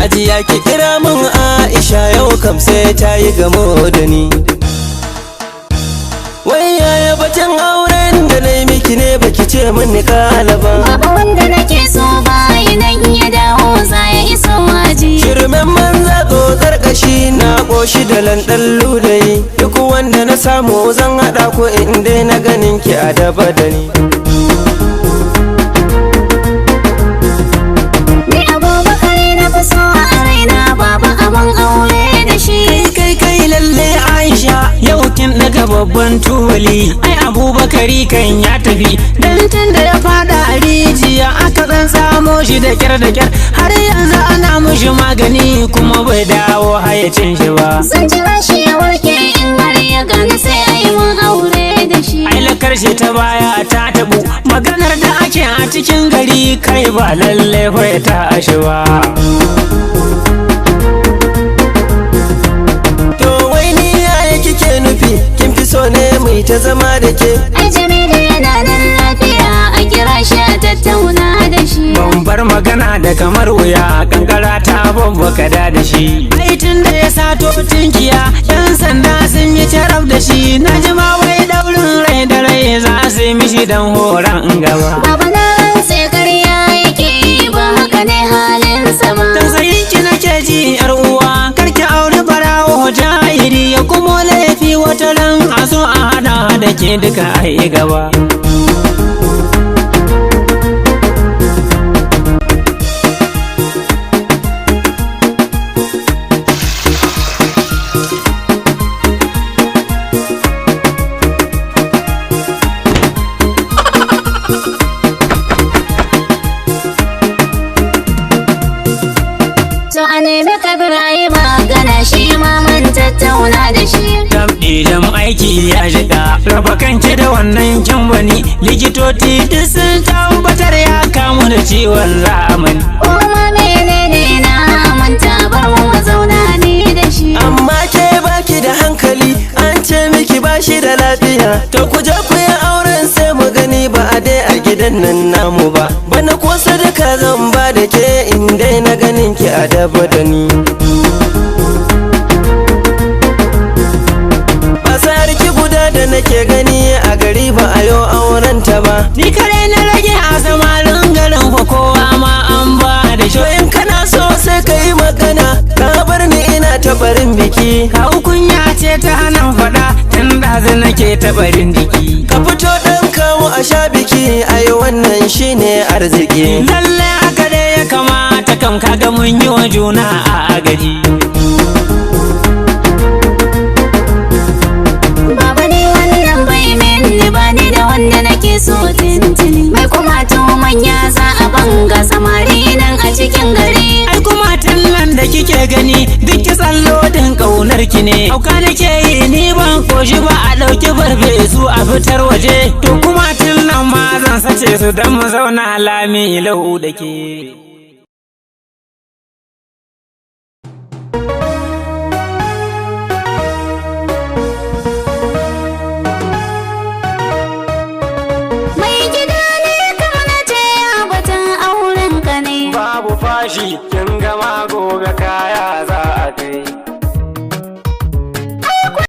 Ajiya ki kira mun Aisha, yau kam sai ta yi gamo da ni. Wai yaya batun auren da na yi miki ne, baki ce min ni kala ba? Baba, wanda nake so ba nan, ya dawo za ya iso waje. Shirmen manza, tsotsar kashi, na ƙoshi da lanɗan ludayi. Duk wanda na samu zan haɗa ku in dai na ganin ki a daba da ni. Ni Abubakar na fi so a raina, baba, abin aure da shi. Kai kai kai, lalle Aisha, yau kin daga babban tubali. Ai Abubakari kan ya tafi, dan tun da ya fada a rijiya aka dan samo shi da kyar da kyar, har yanzu ana mushi magani kuma bai dawo hayacin shi ba. Zan jira shi ya warke, in har ya gane sai a yi mun aure da shi. Ai lakar shi ta baya ta tabu, maganar da ake a cikin gari, kai ba lalle fa ya tashi ba. To wai ni yaya kike nufi, kin fi so ne mai ta zama da ke? Ai Jamilu yana nan lafiya, a kira shi a tattauna da shi. Ban bar magana da kamar wuya, kankara ta babbaka da da shi. Ai tun da ya sato tinkiya, yan sanda sun yi carab da shi. Na ji ma wai daurin rai da rai za su yi mishi dan horon gaba. Baba, na rantse ƙarya yake yi, ba haka ne halinsa ba. Tausayin ki nake ji, yar uwa, karki auri barawo jahiri ya kuma laifi, wata ran a so a hada da ke duka ai gaba. To a nemi Kabir a yi magana, shi ma mun tattauna da shi. Idan aiki ya shiga, raba kanki da wannan kyambani, likitoci duk sun tabbatar ya kamu da ciwon zamani. Kuma menene, na manta, bar mu mu zauna ni da shi. Amma ke baki da hankali, an ce miki bashi da lafiya. To ku je ku yi auren sai mu gani, ba a dai a gidan nan namu ba. Bana ko sadaka zan ba da ke in dai na ganin ki a daba da ni. Basarki guda da nake gani a gari ba a yo auren ta ba. Ni kare na rage a samarin garin fa, kowa ma an ba da To shi. in kana so sai ka yi magana, ka bar ni ina ta barin biki. Kawo kunya ce ta hana faɗa, tun ɗazu nake ta barin jiki. Ka fito ɗan kawo a sha biki, ai wannan shine arziki. Lalle haka dai ya kamata kam, kaga mun yi wa juna a agaji. Baba, ni wannan bai minni ba, ni da wanda nake so tintini. Mai kuma to manya za a banga samari nan a cikin gari. Ai kuma nan da kike gani duk kitsan lodin kaunar ki ne. Hauka nake yi ni, ban koshi ba, a ɗauki farfesu a fitar waje. To kuma nan ma zan sace su don mu zauna lami lau da ke.